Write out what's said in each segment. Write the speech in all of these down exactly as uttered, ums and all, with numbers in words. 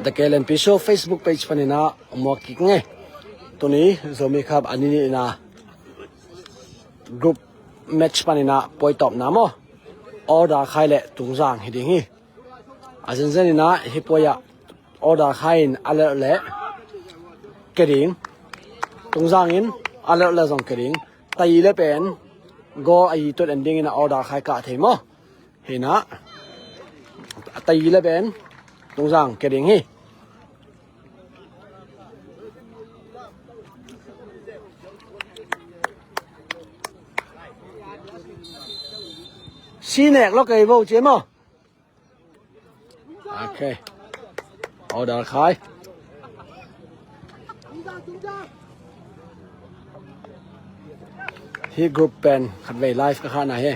The K L N P Show Facebook page panin ah muak kik ing e. Tuni Zomi Cup a ni nihna group match panin ah puai tawpna maw, Order Khai le Tungzang hi ding hi. A zenzen in ah hih puai ah Order Khai in a lelh leh ke ding, Tungzang in a lelh leh zong ke ding. Tai le pen goal a i tut en dingin ah Order Khai kah thei maw. Hi in ah tai le pen Tungzang ke ding hi. Si nek lo kei vo ci maw. Ok. Order Khai. Hih group pen khatvei live ka khahna hi.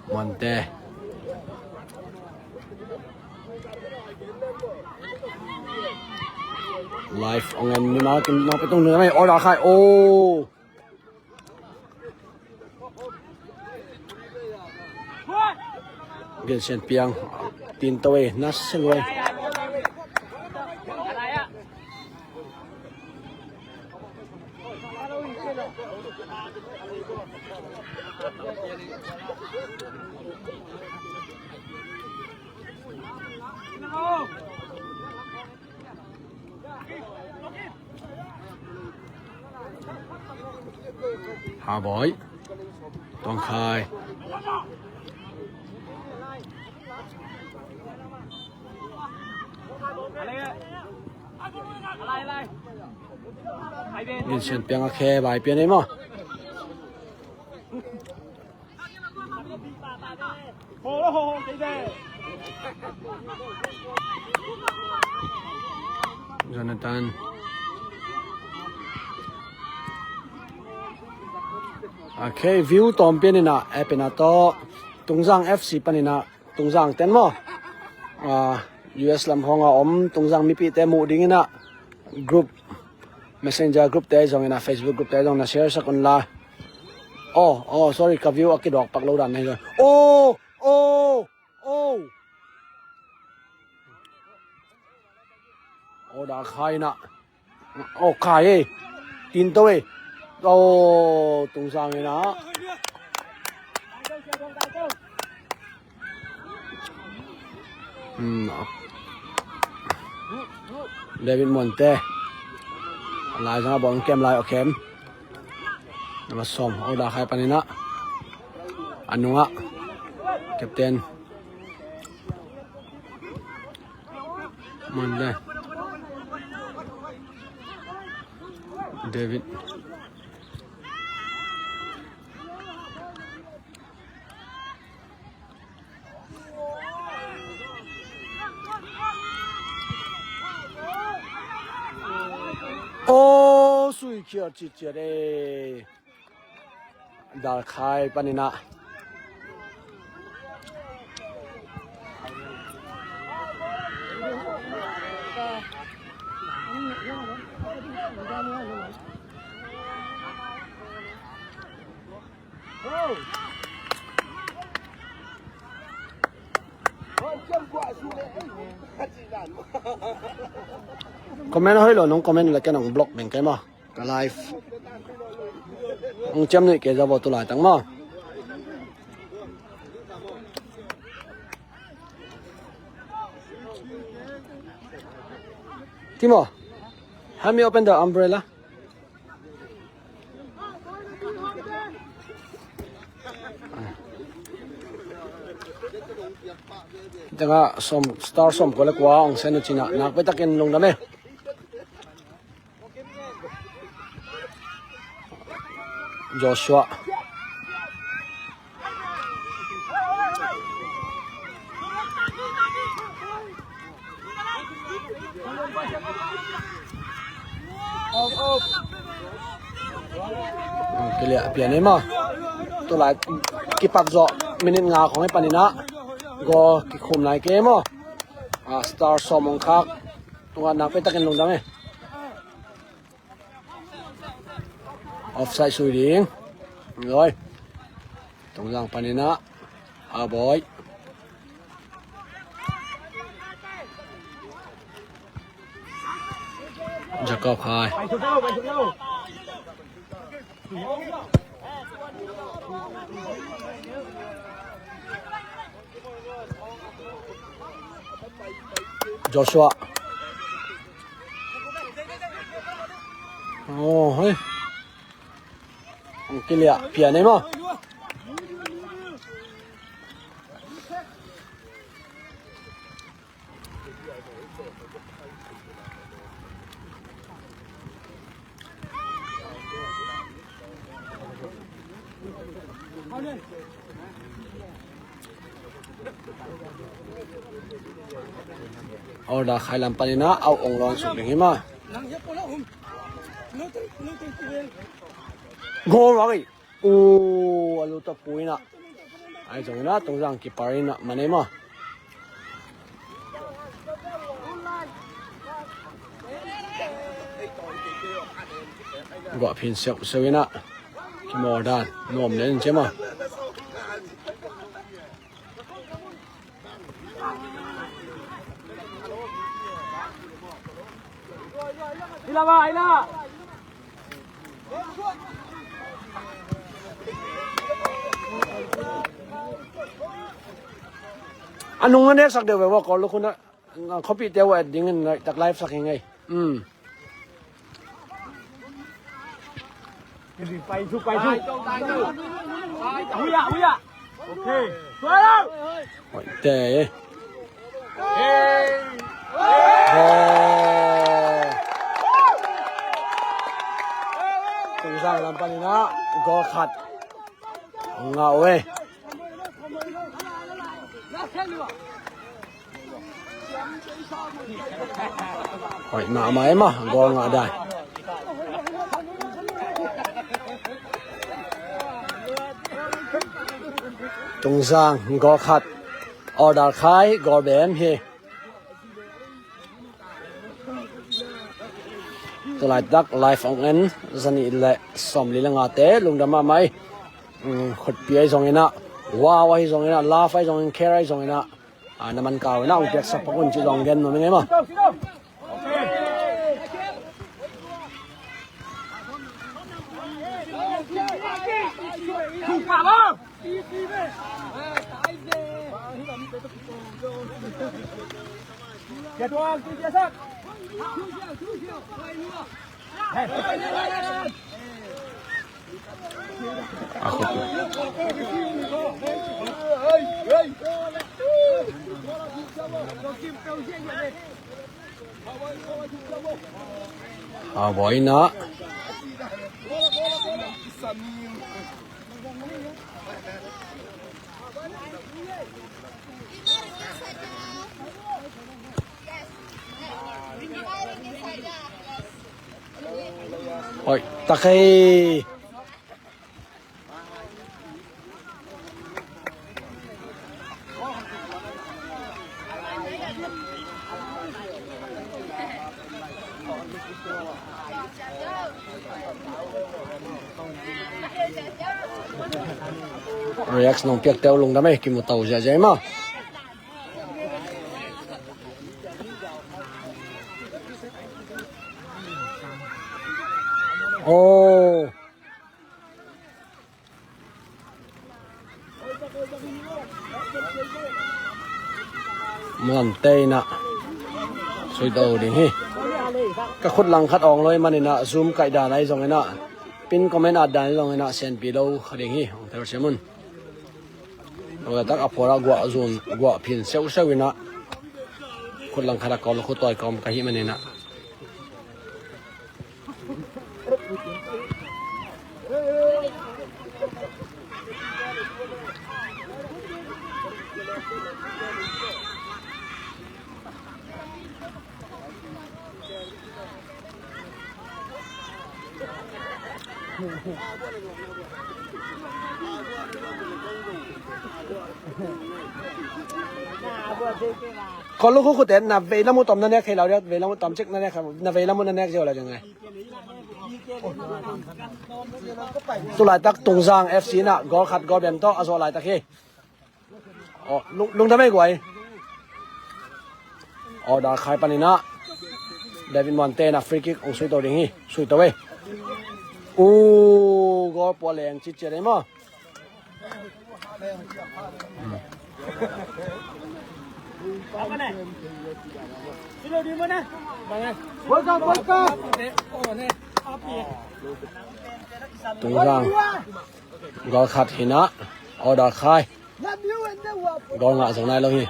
Monte. Live ong en ni ma kin ma petung ni mai Order Khai. Oh. Vincent Piang. Tin to e, na se lo e. Haboi. Tongkhai. Vincent Piang a khe bai pian ei maw. Jonathan. Ok, view tawm pian in ah, app in ah tawh, Tungzang F C panin ah, Tungzang ten maw. Ah, U S lam hong a om Tungzang mipite muh dingin ah group, Messenger group te zong in ah, Facebook group te zong na share sak un la. Oh, oh, sorry, ka view a kidawk pak lo dan na hi. Oh, oh, oh. Order Khai in ah. Oh, khai e. Tin to e. Oh, Tungzang in ah. Hmm. David Monte. Lai zang a bawng kem lai, okay. Number sawm, Order Khai panin ah. A nungah captain. Monte. David. Oh, sui khial citciat e. Order Khai panin ah. Comment hoih lo nong comment le ken ong block beng kei maw. Ka live ong ciam nuih kei zaw vo tu laitak maw. Timo, help me open the umbrella. Tengah som, star som kua le kua ong sen uh cin ah nakpi takin lungdam e. Joshua. Kiliah pian ei maw. Tulai kipat zawh minute nga khong hi panin ah goal kikhum nai kei maw. Ah, Star sawm hong khak. Tungah nak pei takin lungdam ei. Offside sui ding. Loi. Tungzang panin ah. A Bawi. Jacob Khai. Joshua. Oh, hei. Ang kiliah pian ei maw. Order Khai lam panin ah au ong lawn suk ding hi maw. Goal, Ravi. Uh, a lu tawh pu in ah. Ahi zongin ah Tungzang keeper in ah man ei maw. Guah phin seuhseuh in ah. Kimawl dan nuam nen ci maw. A nung a neksak deuh ve ua, kawl lukhun a, khuapihte ua et dingin tak live sak hi ngei. Um. Hoih te. Tungzang lam panin ah goal khat ngah uh ei. Hoih mahmah ei maw, goal ngah dan. Tungzang goal khat, Order Khai goal bem hi. Tulaitak live ong en zanih le sawmli le ngate lungdam mahmah ei. Khutpi ahi zongin ah, wow ahi zongin ah, love ahi zongin, care ahi zongin ah, na man kau in ah ong piaksak pak un cih zong gen nuam ing ei maw. A Bawi in ah. Hoih tak ei. Reaction nong piakte uh lungdam ei, kimu to ziahziah ei maw. Oh. Muante in ah sui to ding hi. Ka khut langkhat awng lo ahih manin ah, zoom kaih dan ahi zongin ah, pin comment at dan ahi zongin ah, sianpi lo kha ding hi. Ong tel siam un. Tua tak a phual ah guah zun, guah phin seuhseuh in ah, khut langkhat a kawl khut tawi kawm ka hih manin ah. Kol lu khu khute na vei lam uh tom na nek thei lo dia, vei lam uh tom cik na nek, na vei lam uh na nek zia lo dia ngai. Tu laitak Tungzang F C na goal khat goal bian tawh a zawh laitak hi. Aw, lung, lungdam ei guai. Aw, Dal Khai panin ah David Muante na free kick hong sui to ding hi. Sui to ei. Uh, goal pua leng citciat ei maw. Tungzang goal khat hi na. Aw, Dal Khai. Goal ngah zo nai lo hi.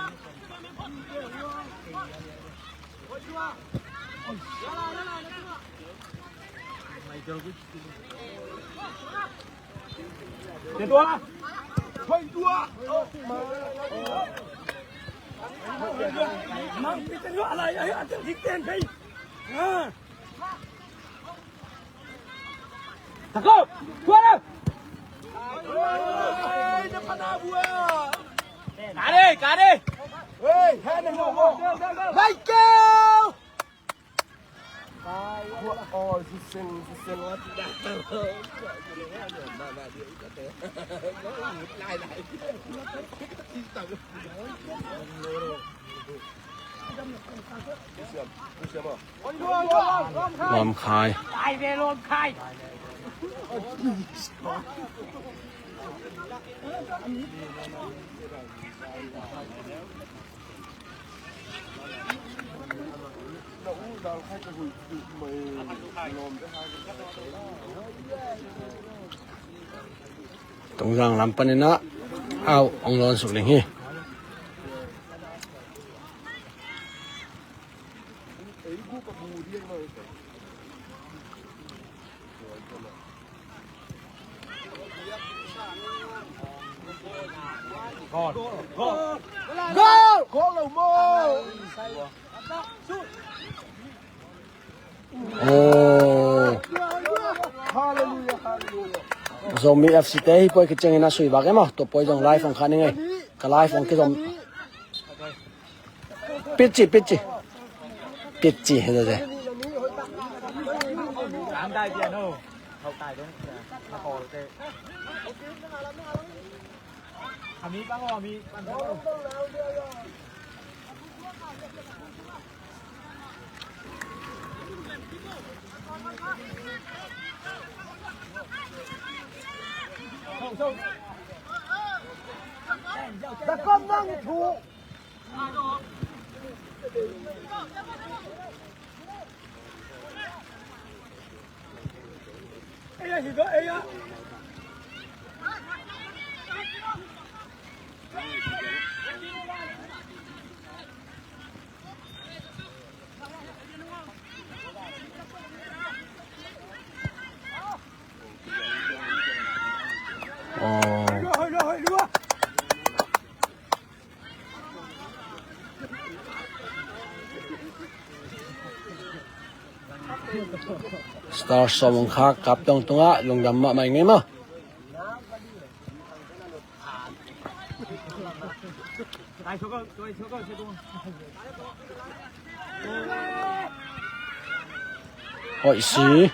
Lawm Khai. Tungzang lam panin ah au hong lawn suk ding hi. Goal! Goal! Goal! Aw. Zomi F C te hi poi kiciangin a sui bak e maw. Tua poi zong live hong kha ning ei. Ka live hong kizom. Pitch ci, pitch ci. Pitch ci hi zaw ze. Star sawm ong kha kap tong tungah lungdam mahmah ing ei maw. Hoih si.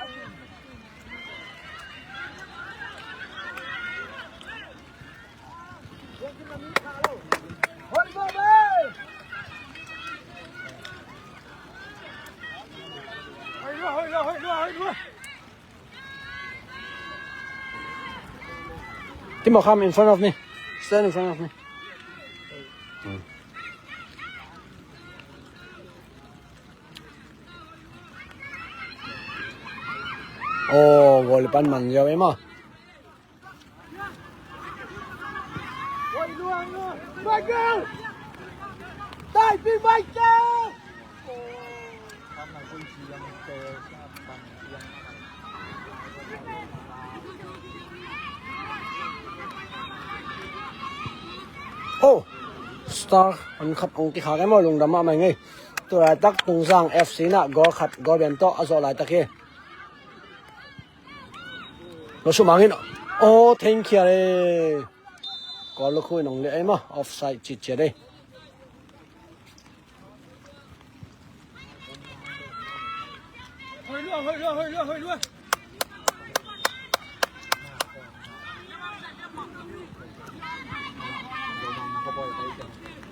Timo, come in front of me. Stand in front of me. Hmm. Oh, goal pan man ziau ei maw. Oh, Star an khat ong kikhak ei maw, lungdam mahmah ing ei. Tua laitak Tungzang F C na goal khat goal bian tawh a zawh laitak hi. Lo sumangin. Oh, thank you, eh. Kawllukhu in ong le ai ma, offside citciat ei.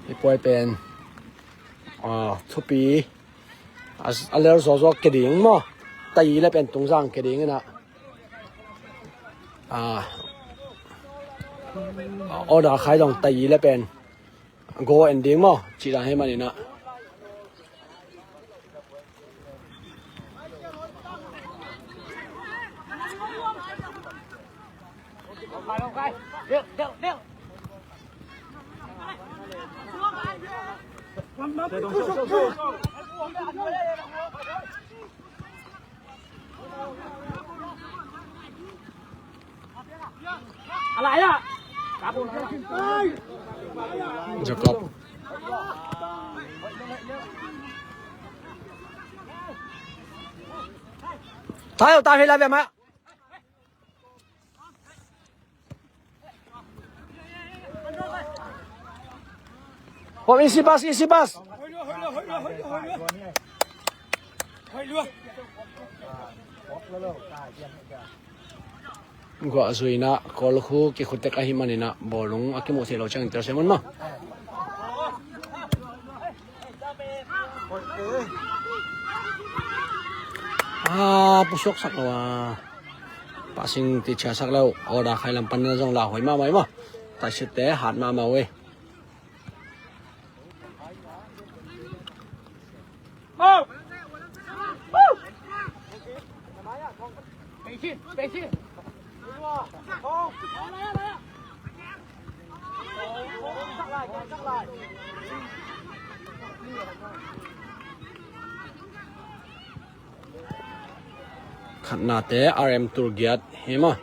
Hi puai pen. Ah, thupi. A, a ler zawzaw ke ding maw. Tai le pen tungzang ke ding ina. Ah. Order khai dong tai le pen. Go en ding maw. Ci dan hei manina. Jacob. Tayo, tayo, hila, bema. Hop, easy pass, easy pass. Guah zuina, Kawllukhu kikhuttek ahi manina, bawlung a kimuh theih lo ciang intercept mun maw. Ah, pusuak sak lo a. Passing ti cia sak lo. Order khai lam pan na zong la hoi mahmah i maw. Taisitte hat mahmah uh ei. Khatnate R M Tulgiat hi maw.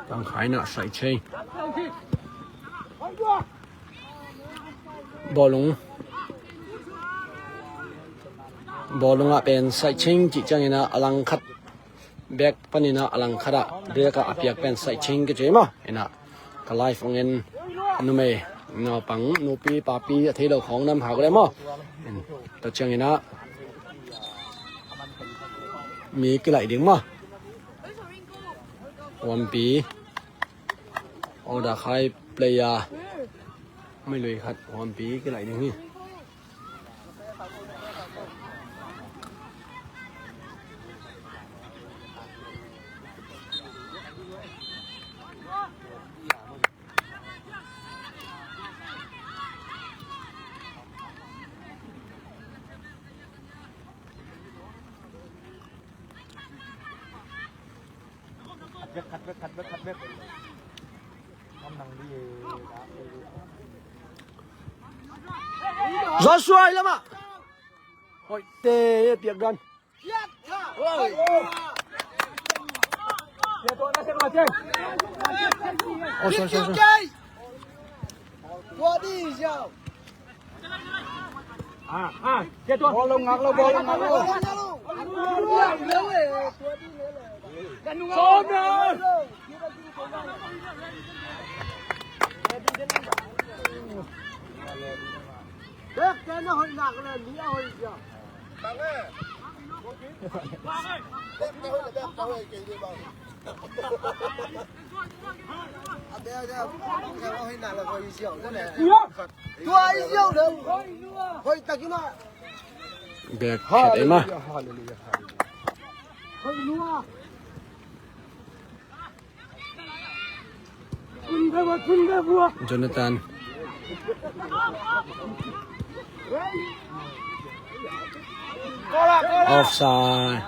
Tangkhaina Saicei. Bawlung. Bawlung ah pen Saicei cih ciangina a langkhat. Bek panina a langkhat ah bek ah a piak pen Saicei kici maw. Ina ka live ong en numei naupang nupi papi a thei lo khawng nam hak le maw. Tua ciangina mi kilaih ding maw. Huampi. Order khai player. Mai lui khat Huampi kilaih ding hi. Khat bek, khat bek, khat bek, khat bek. Ngam nang di e. Joshua, i lamah. Hoih te, piak dan. Oh, sorry, sorry, sorry. Bawlung ngak lo, bawlung ngak lo. Bek khat ei ma. Jonathan. Offside.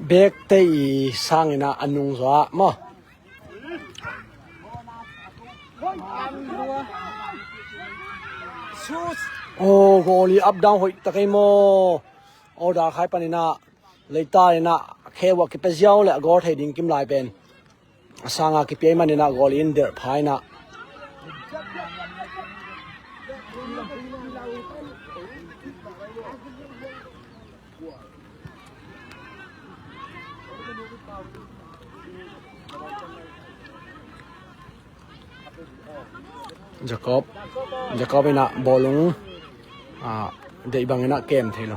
Bek te i sangina a nung zaw ah maw. Oh, goal i up down hoih ta kei maw. Oh, Dal Khai panin ah Leital in ah kheu ah kipia ziau leh a goal thei ding kim lai pen. A sanga kipia ih manin ah goal in delh pha in ah. Jacob, Jacob in ah bawlung, ah, deih bangin ah kem thei lo.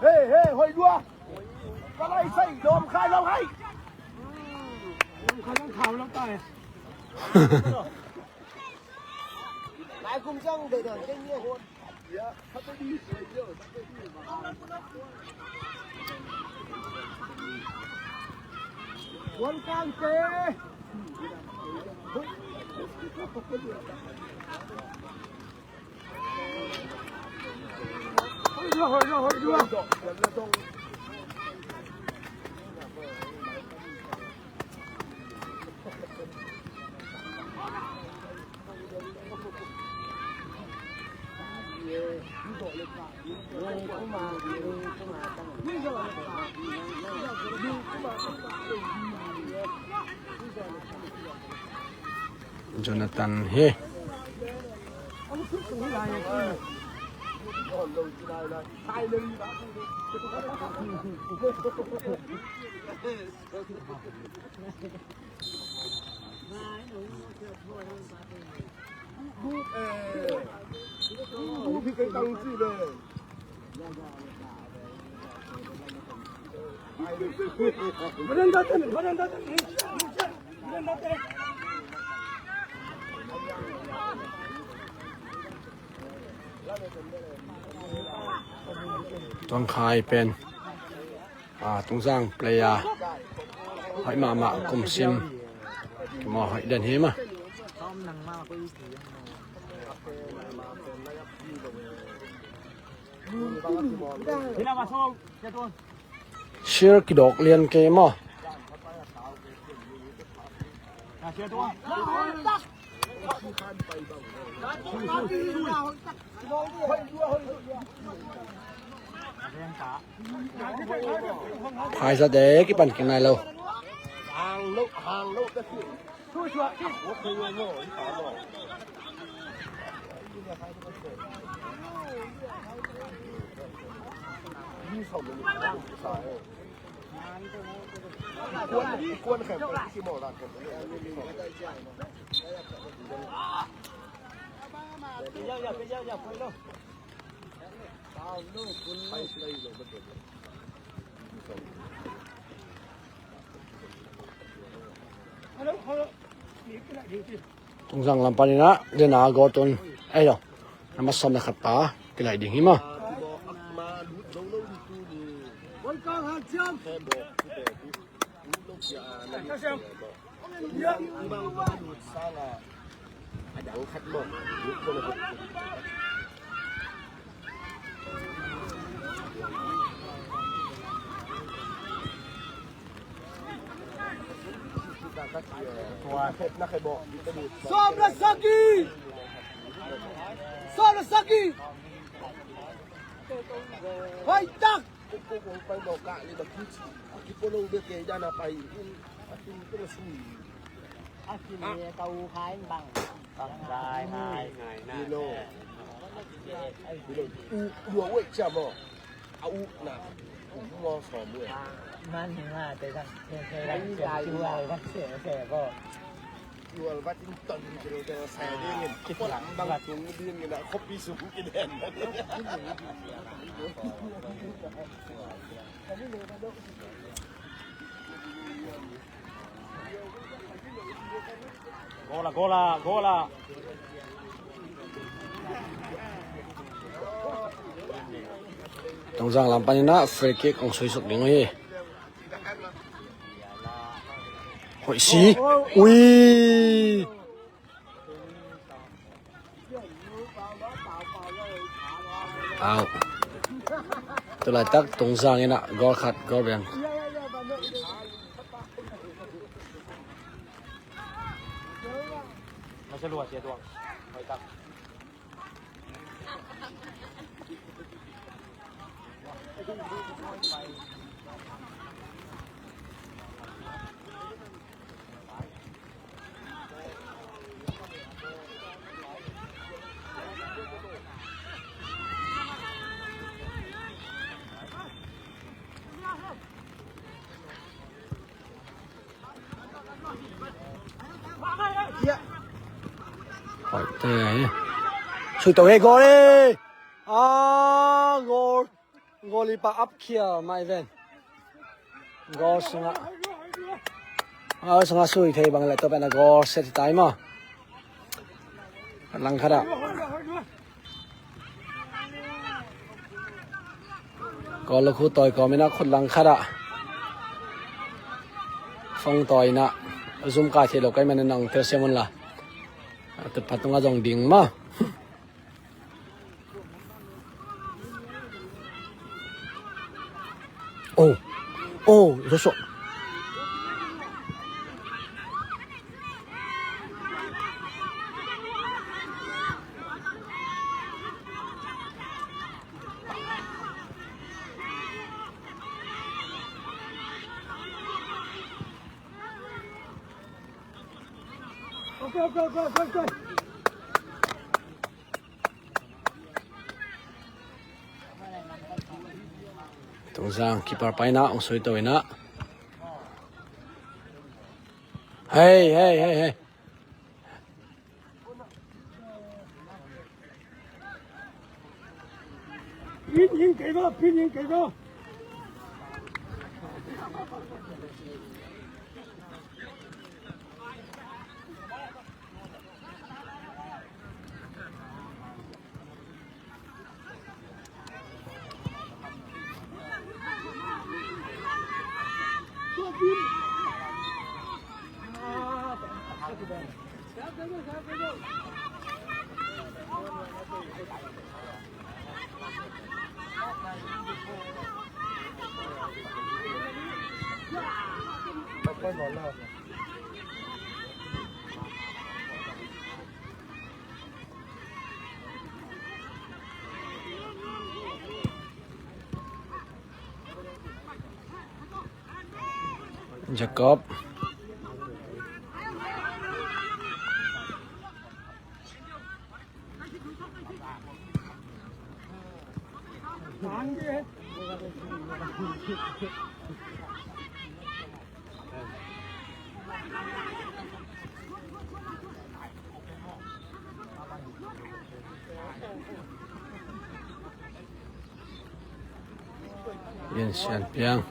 Hei, hei, hoih lua. Ka lai sai, lawm khai, lawm khai. Lawm khai, lawm khai, lawm khai. Lai kum sang, dei dei, dei, dei, hot. Wan kang te. Jonathan hi. Tuang Khai pen, ah, Tungzang player hoih mahmah, kum sim kimawl hoih den hi mah. Sir kidawk lian kei maw. Phaisa te kipan kik nai lo. Tungzang lam panin ah, dena goal tun, ei lo, na masam na khat pa kilaih ding hi maw. Sawm le sagih. Sawm le sagih. Hoih tak. Goal ah, goal ah, goal ah. Tungzang lam panin ah free kick hong suisuk ding uh hi. Hoih si. Ui. Au. Tulaitak Tungzang in ah goal khat, goal beng. Hoih te. Sui to he, goal e. Ah, goal. Goalkeeper up khia mai ven. Goal sunga. Goal sunga sui thei bang le to pen a goal set tai maw. Lang khat ah. Goal lukhu tawi kawm in ah khut lang khat ah. Fong tawi in ah. Zum kai thei lo kai man in ah hong telsiam un la. A tutpha tungah zong ding maw. Oh, oh, Joshua. Okay, okay, okay, okay, okay. Tungzang keeper paina hong sui to ina. Hey, hey, hey, hey. Pin in kei go, pin in kei go. Jacob. Yan sian piang.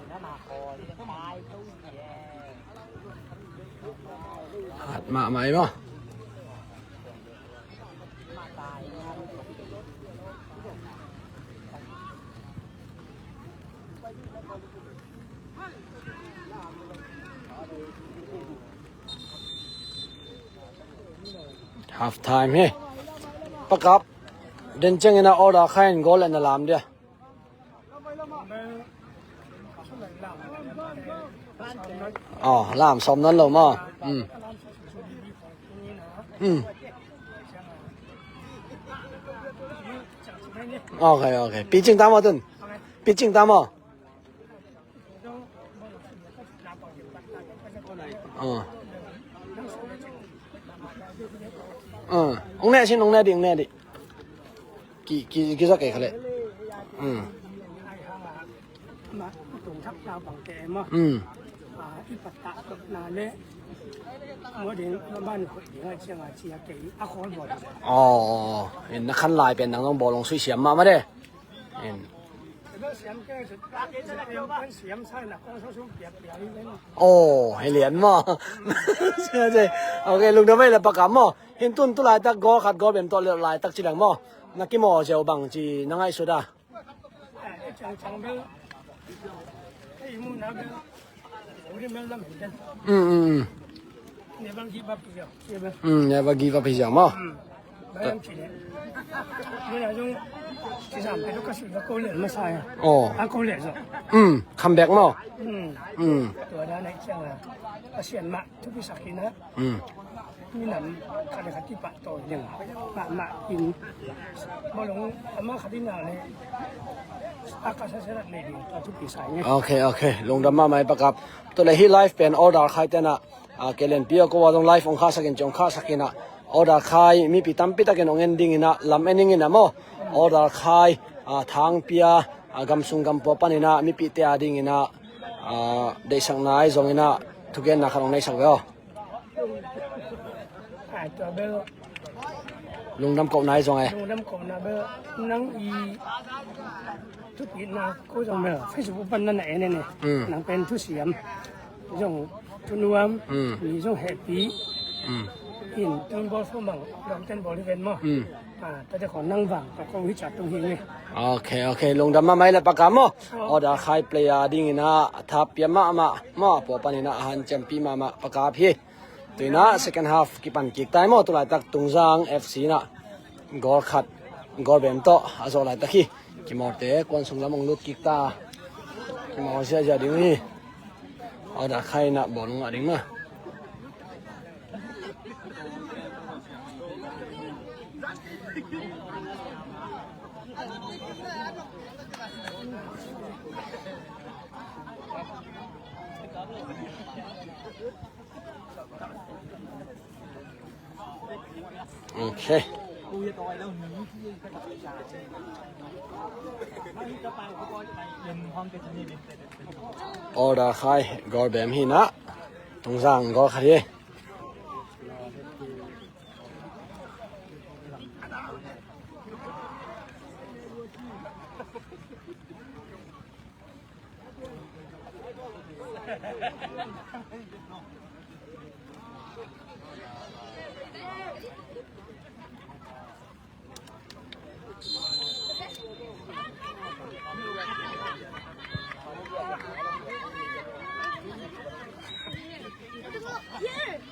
Hat mahmah ei maw. Half time hi. Pakap den ciangin a order kha in goal en a lam dia. Aw, lam sawm nawn lo maw? Um. Um. Ok, ok. Picing ta maw tun? Picing ta maw? Aw. Aw. Ong ne sin, ong ne ding, ong ne ding. Ki, ki, ki zak kei kha leh. Um. Um. Aw, in na khan lai pen nang zong bawlung sui siam mahmah de. In. Aw, hei lian maw. Ok, lungdam ei le pakam maw. Hin tun tu laitak goal khat goal bem tawh leh laitak ci leng maw. Na kimaw ziau bang ci na ngaihsut a? Mm, mm, mm. Never give up hi ziau maw. Aw. Mm, come back maw. Mm. Minam khat le khat kipahtawi ding mahmah in, bawlung amah khat in a le a ka sasarat nei ding tua thupi sa ing e. Ok, ok, lungdam mahmah ei pakap. Tua le hih live pen order khai tenah, a, kei lianpi a ko a zong live ong khahsak in ci ong khahsak inah, order khai mipi tampi takin ong en ding inah lam en ing inah maw. Order khai, a, thangpia, a, gamsung gampua pan inah mipite a ding inah, a, deihsakna ahi zong inah thugenna khat ong neihsak ve aw. Ai, tua bel. Lungdam kohna hi zong e. Lungdam kohna bel. Nang i thupitna ko zong bel Facebook pan na na en en e. Mm. Nang pen thusiam zong thunuam, mm, mi zong hehpih. Mm. In tun bawl so mang dong ten bawl hi ven maw. Mm. Ah, tate khawng nang vang ka ko hi ca tung hi nge. Ok, ok. Lungdam mahmah ei le pakam maw. Order khai player ding inah a thapia mahmah maw, a pua pan inah a hanciampih mahmah pakap hi. Tuinah second half kipan kik tai maw. Tulaitak Tungzang F C inah goal khat goal bem tawh a zawh laitak hi. Kimawte kuan sung lam ong lut kik ta. Kimaw ziahziah ding hi. Order khai inah bawl ong ngah ding mah. Ok. Order khai goal bem hi inah. Tungzang goal khat hi.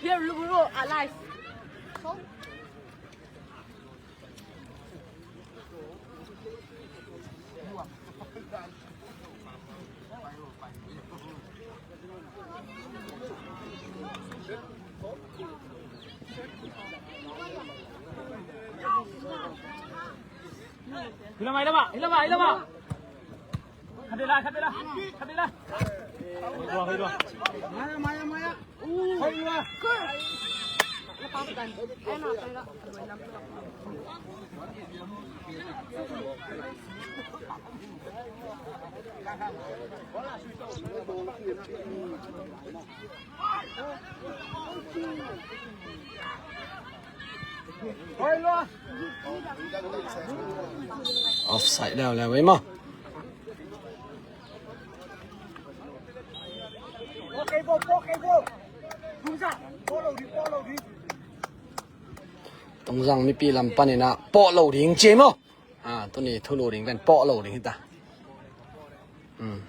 Here, look, look, alive. Hilama, hilama, hilama, hilama. Khat dela, khat dela, khat dela. Dua, dua. Maya, maya, maya. Offside leuleu ei maw. Tungzang mipi lam panin ah pawh lo ding ci ei maw. Ah, tuni thulu ding pen pawh lo ding hi ta. Hmm.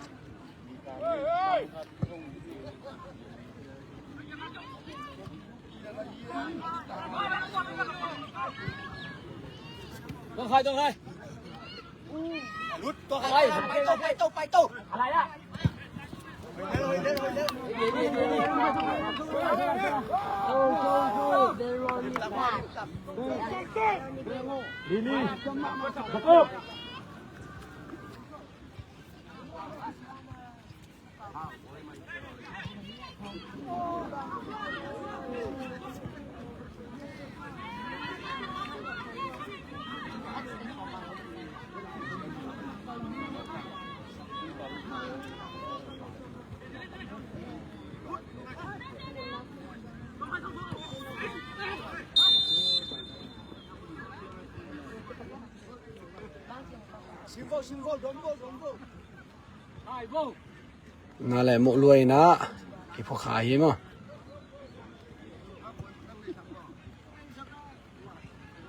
Tawh khai, tawh khai. Lut, tawh khai. Pai to, pai to, pai to. Lili. Jacob. Na le muh luai na kiphukha hi maw.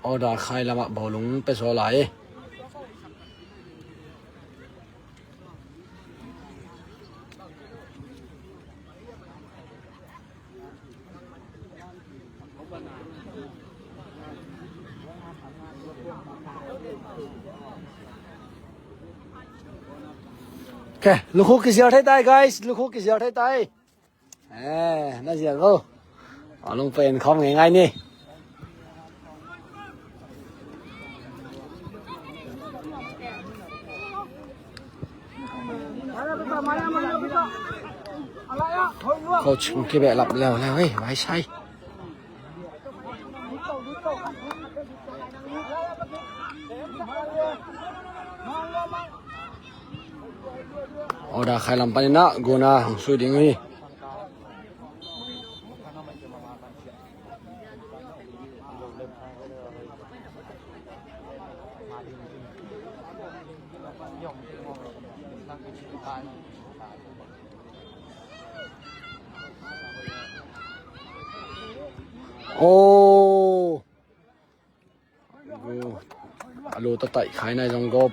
Order khai lamah bawlung pia zaw lai. Okay, lukhu kizial thei tai, guys, lukhu kizial thei tai. Eh, na zial vo. A lung pen khawm ngei ngai ni. Coach kong kibehlap leuleu ei, vai sai. Order khai lam panin ah guna hong sui ding uh hi. Oh. Gu a lu tataih khai nai zong goal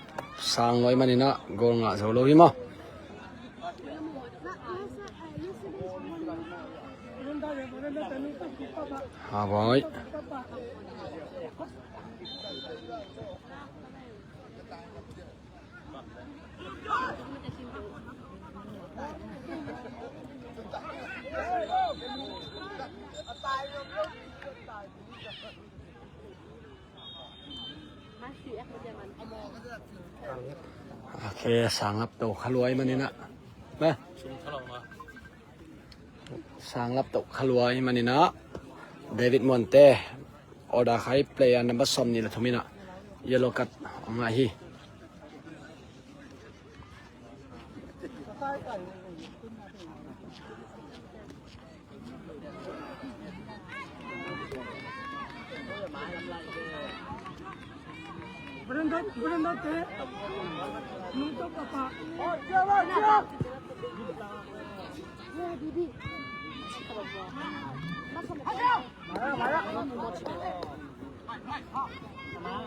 sang lo ahih manin ah goal ngah zo lo hi maw. Hawai. Okay, sang lap to kha lua ahih manin ah. Sang lap to kha lua ahih manin ah. David Muante, order khai player number sawmnih le thum in ah yellow card a ngah hi.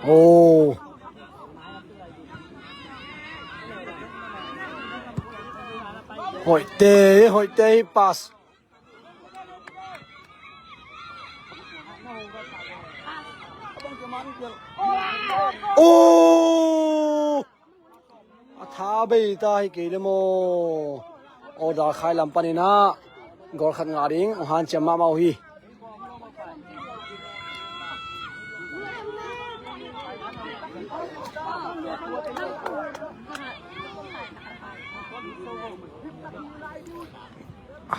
Oh. Hoih te, hoih te hi pass. Oh! A tha bei ta hi kei le maw. Order khai lam panin ah goal khat ngah ding hong hanciam mahmah uh hi.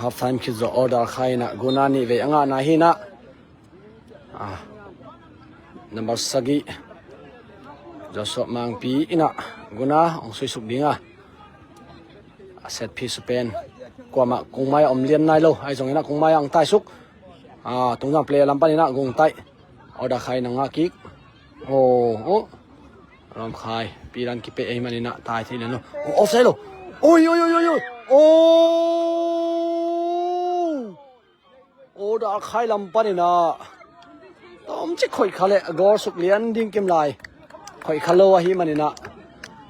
Half time khit zawh order khai in ah guna nih vei a ngahna hi in ah. Ah, number sagih Joshua Mangpi in ah guna hong suisuk ding a. A set piece pen kuamah kungmai a om lian nai lo ahi zongin ah kungmai ah hong taisuk. Ah, tungzang player lam panin ah gung taih. Order khai in ah ngah kik. Oh, oh. Lam khai pidan kipeh ahih manin ah tai thei lian lo. Oh, offside lo. Oi, oi, oi, oi, oi. Oh! Order khai lam panin ah tomcik khoih kha leh goal suk lian ding kim lai. Khoih kha lo ahih manin ah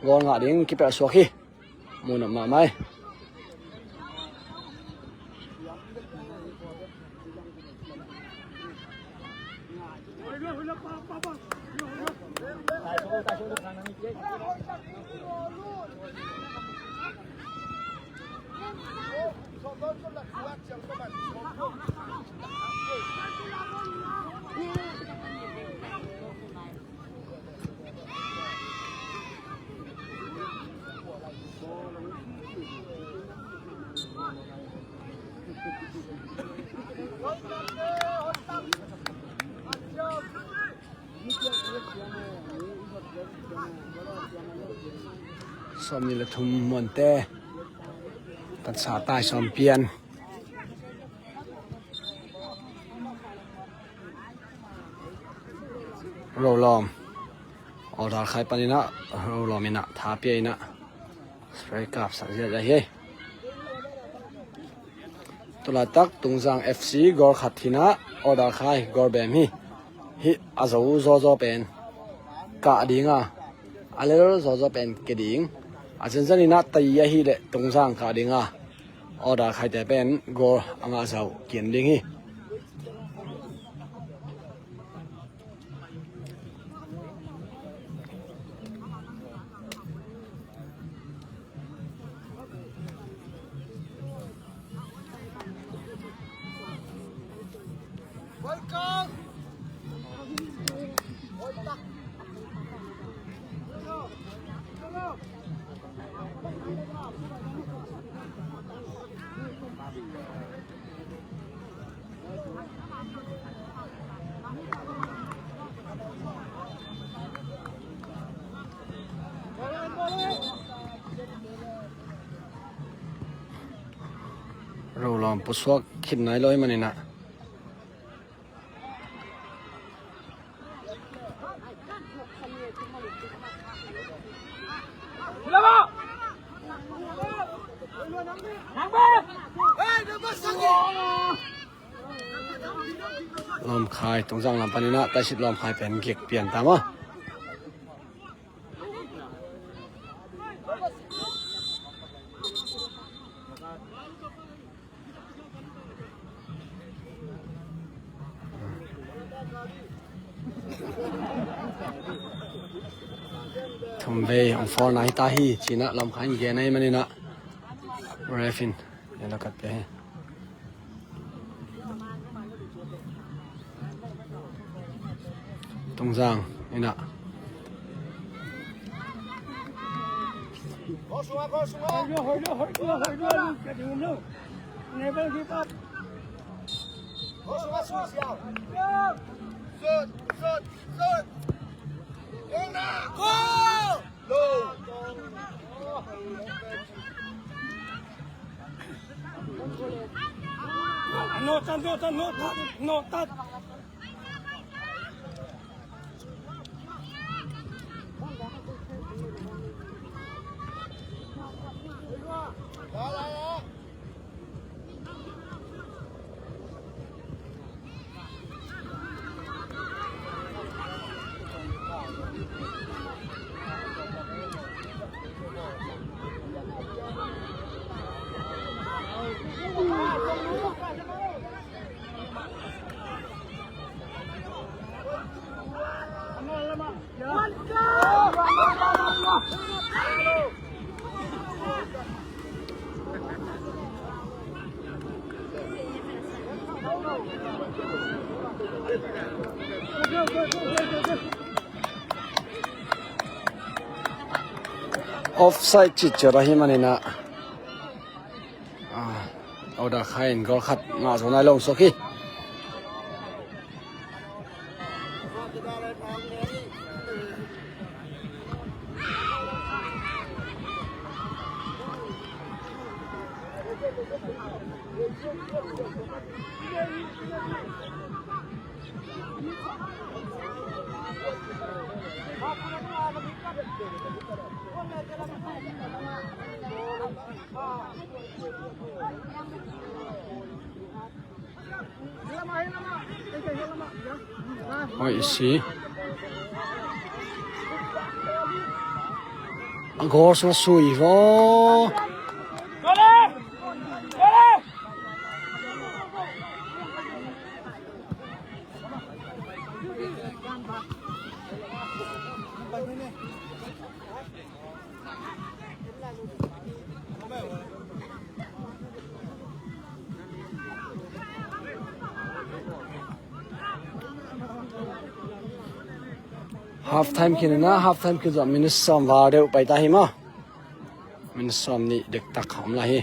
goal ngah ding kipelh suak hi. Munah mahmah hi. Sawmnih le thum Muante. Tatsa tai sawm pian. Rolawm. Order khai panin ah Ro Lawm in ah tha pia in ah spray kap sak ziahziah hi. Tulaitak Tungzang F C goal khat hi in ah Order khai goal bem hi. Hih a zo zawzaw pen kah ding a, a lel zawzaw pen ke ding. A zenzen in ah tai ahih leh Tungzang kah ding a, Order khaite pen goal a ngah zah uh kian ding hi. Ro Lawm pusuak khit nai lo ahih manin ah. Lawmkhai Tungzang lam panin ah Taisit Lawmkhai pen gik pian ta maw. Thumvei hong foul na hi ta hi, ci-in ah Lawmkhai in gen ahih manin ah ref in yellow card pia hi. Tungzang in ah. No touch, no touch, no touch, no touch. Offside cih ciat ahih manin ah, ah, Order khai in goal khat ngah zo nai lo suak hi. Hoih si. A goal sungah sui vaw. Half time khin in ah, half time khin zawh minute sawm val deuh pai ta hi maw. Minute sawm nih dektak om lai hi.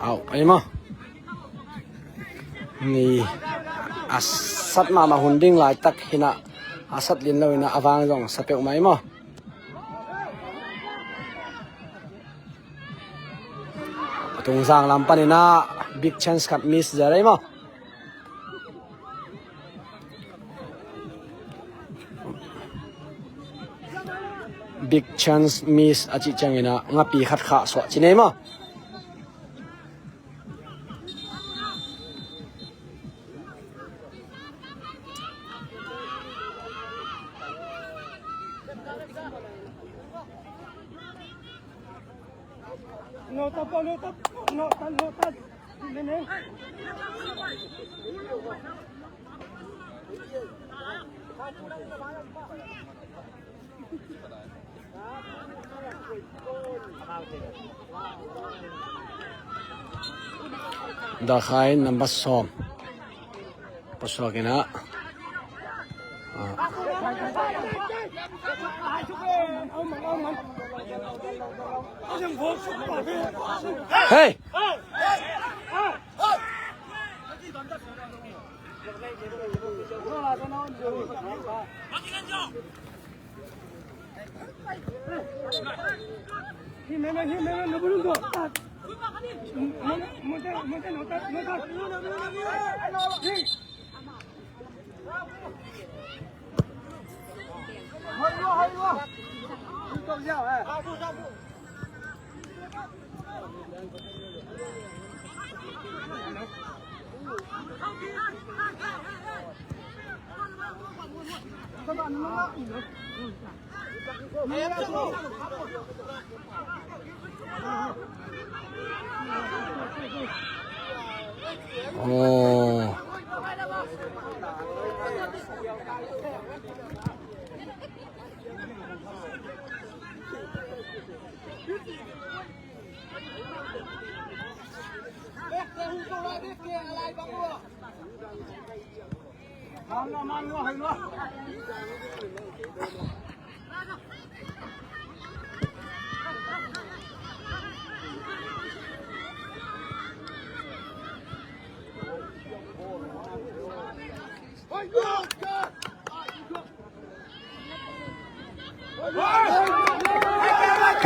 Au, ai maw. Ni a sat mahmah hun ding laitak hi-in ah, a sat lian lo-in ah, a vang zong sa peuhmah ai maw. Tungzang lam panin ah big chance khat miss zel ai maw. Big chance miss a cih ciangin ah ngapi khat khah suah ci ni maw. Dakhai number sawm. Pasuak in ah. Hei!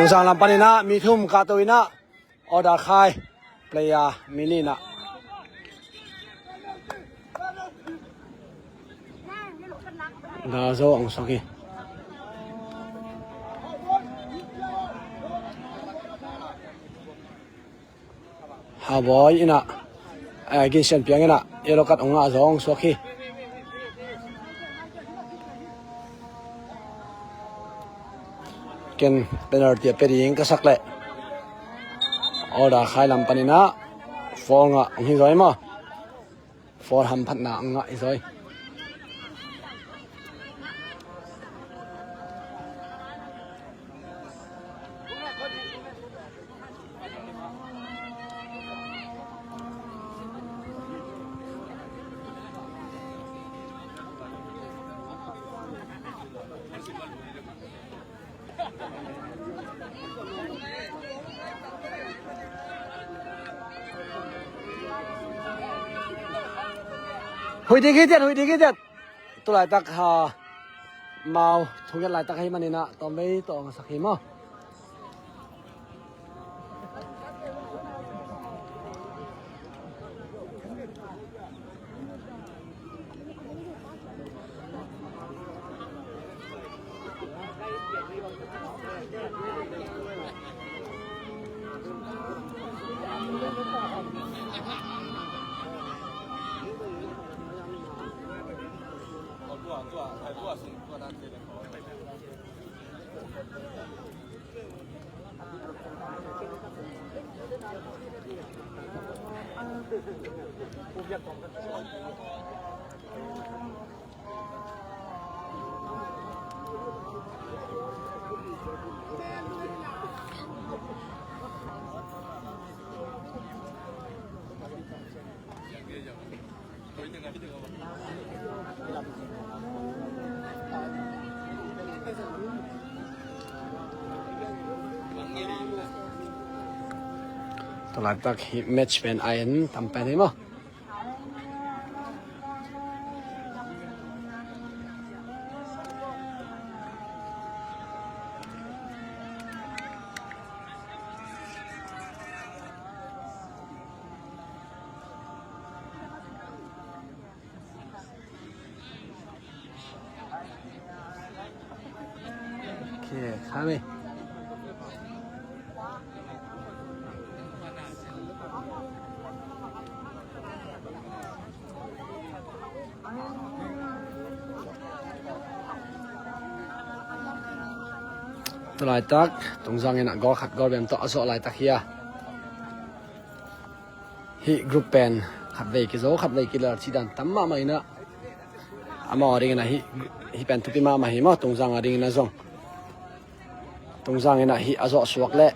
Tungzang lam panin ah mi thum kahto in ah, Order Khai player mi nih in ah Dazo hong suak hi. Hawbawi in ah, eh, Gin Sian Piang in ah yellow card hong ngah, Zo hong suak hi. Ken penalty a pia ding ka sak leh. Order Khai lam panin ah foul ngah hong hi zaw maw. Foul hamphatna hong ngah hi zaw. Huih ding hi tiat, huih ding hi tiat. Tu laitak ha, mau thunget laitak ahih manin ah tawmvei tawh hong sak hi maw. Tua laitak hih match pen a en tam pen hi maw. Tua laitak Tungzang in ah goal khat goal bem tawh a zawh laitak hi a. Hih group pen khatvei kizo khatvei kilal cih dan tam mahmah in ah, amau a ding in ah hih, hih pen thupi mahmah hi maw. Tungzang a ding in ah zong, Tungzang in ah hih a zawh suak leh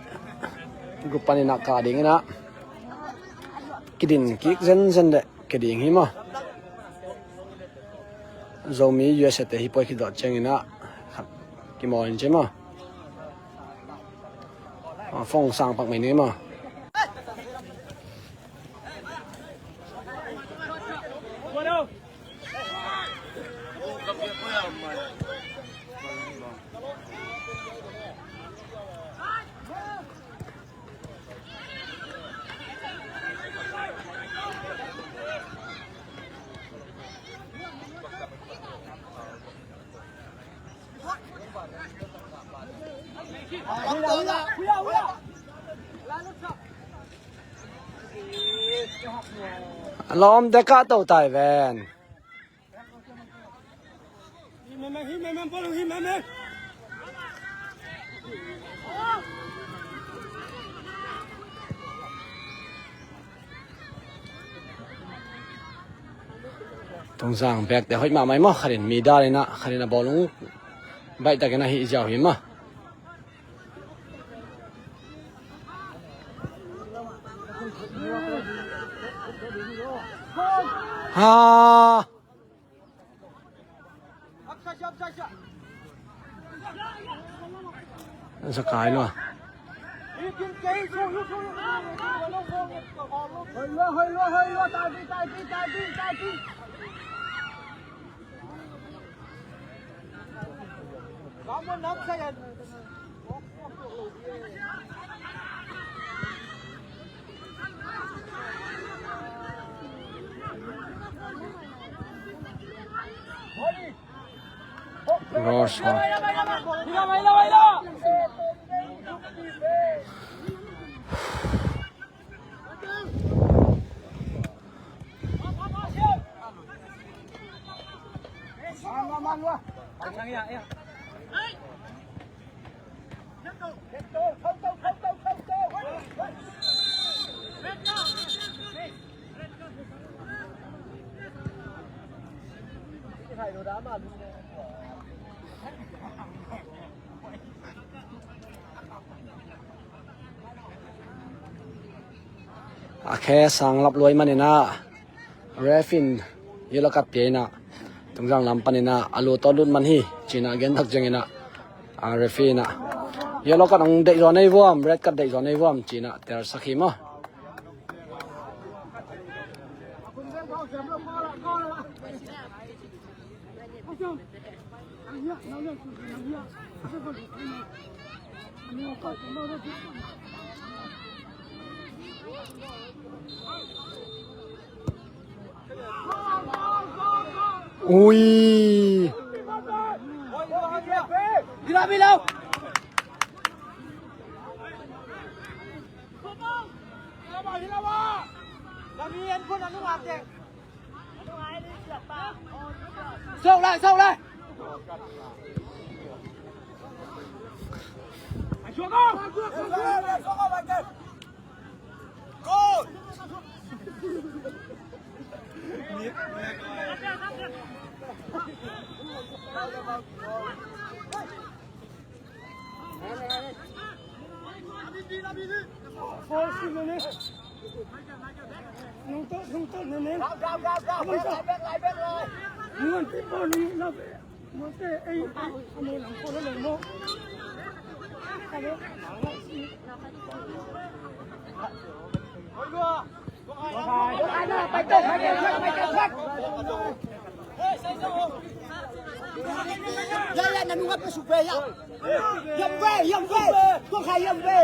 group panin ah kah ding in ah kidin kik zenzen leh kiding hi maw. Zomi U S A te hih pawi khit zawh ciangin ah khat kimawl in ci maw. Phone sang pak mai ni maw. A lawm dek ah to tai ven. Tungzang bek te hoih mahmah hi maw, khatin mi dal in ah, khatin a bawlung baih takin a hih ziau hi maw. Ha. Zakai lua. Roshan. A khe sang lap luai manin ah, ref in yellow card pia in ah, Tungzang lam panin ah a lu tawh lut man hi ci-in ah gen tak ciangin ah, a ref in ah yellow card hong deih zaw nei vuam, red card deih zaw nei vuam ci-in ah telsak hi maw. Ui. Sâu lại, sâu lại. Ya, ya, na nunga pa su pe ya. Yam ve, yam ve. Ko kha yam ve.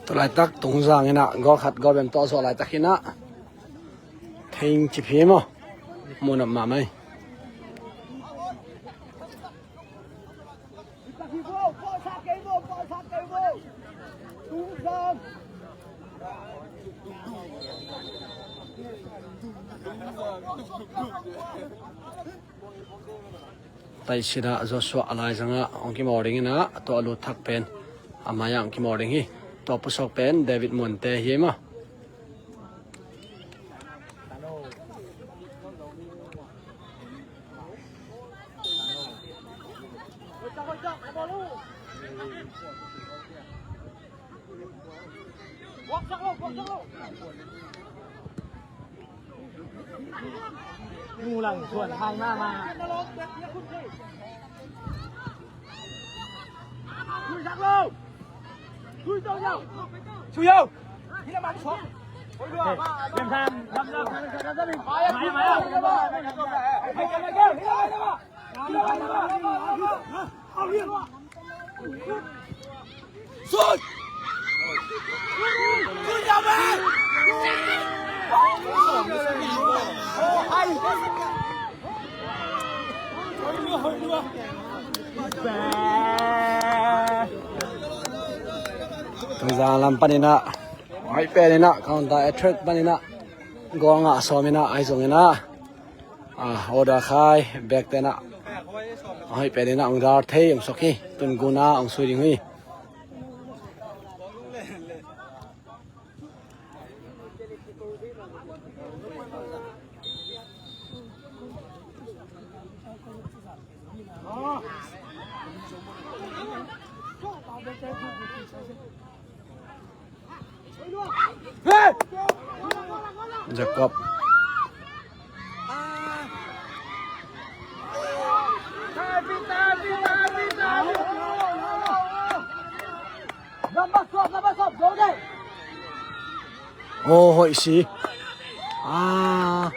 Tua laitak Tungzang in ah goal khat goal bem tawh zawh laitak in ah thing cip hi maw? Munam mahmah hi. Taisina Joshua a laizangah hong kimawl dingin ah tua a lut thak pen a mai-ah hong kimawl ding hi. Tua pusuak pen David Muante hi maw? Tungzang lam panin ah, hoih pen in ah, counter attack panin ah, goal ngah sawm in ah, ahi zongin ah, ah, order khai back ten ah, hoih pen in ah, hong dar thei hong suak hi. Tun gun ah hong sui ding hi. Jacob. Oh, hoih si. Ah.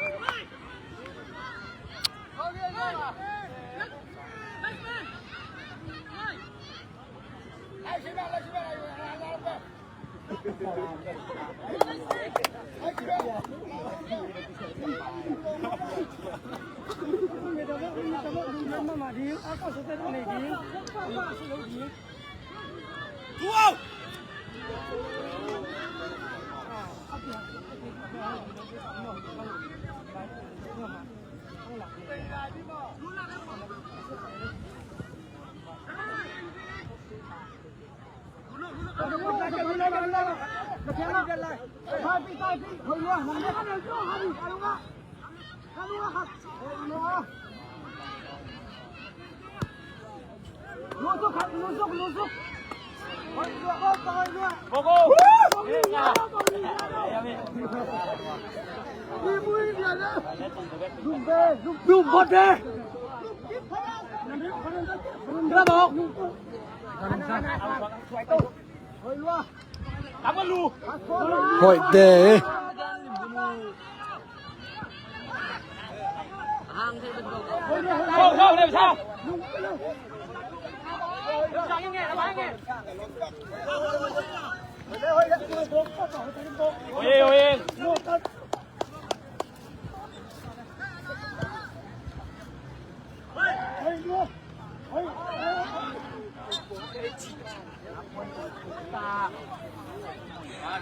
Hoih te.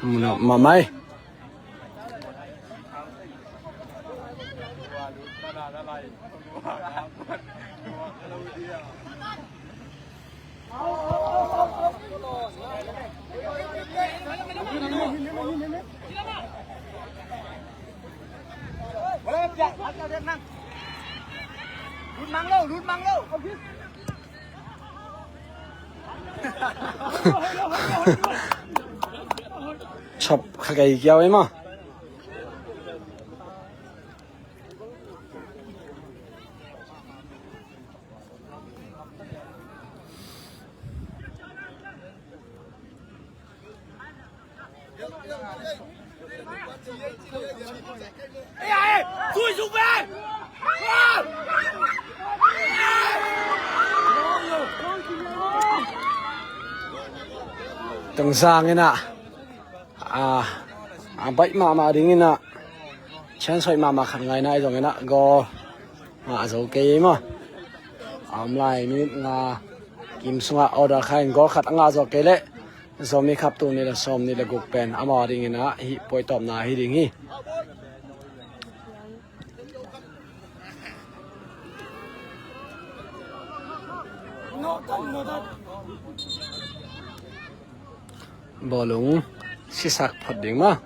Muna mamai. Chop kha kei kiau ei maw. Tungsang in ah, a, a baih mahmah ding in ah, chance hoih mahmah khat ngaina ahi zongin ah, goal ngah zo kei ei maw. A om lai minute nga kim sungah order kha in goal khat a ngah zo kei leh Zomi Cup tul nih le sawm nih le guk pen amau adingin ah hih puaitawpna hi ding hi. Bawlung sisak phot ding maw.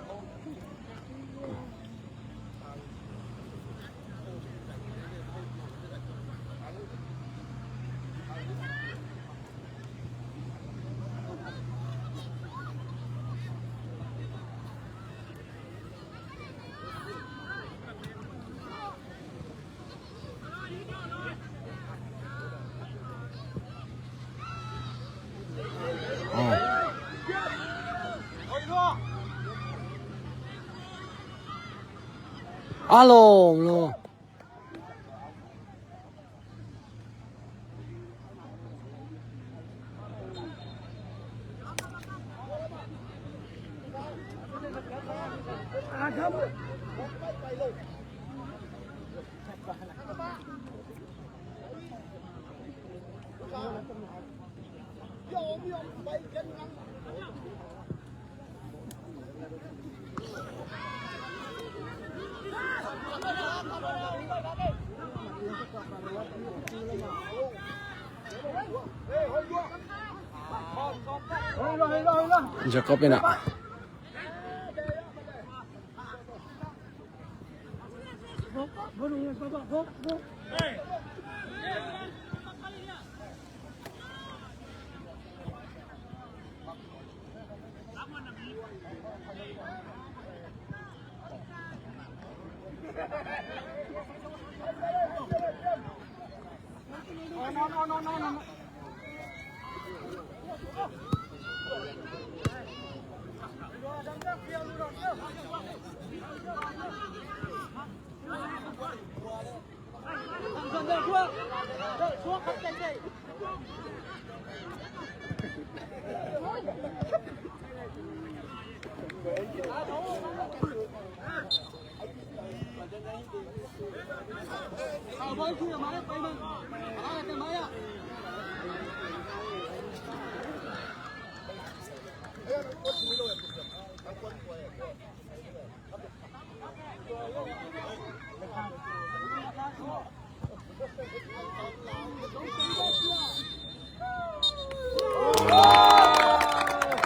A lawm lo. Jacob in ah.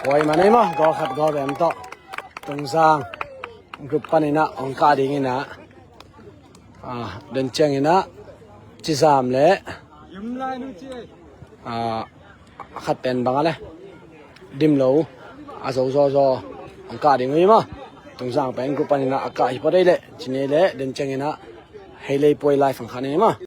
Kuai manei maw, goal khat goal bem tawh Tungsang group panin ah hong kah ding in ah, ah, den ciangin ah Cizam le, ah, khat pen bang a le Dimlo a zo zaw zaw hong kah ding uh hi maw. Tungsang pen group panin ah a kah hi pawt ei leh ci nei leh den ciangin ah Heilei puai lai fang kha nei maw.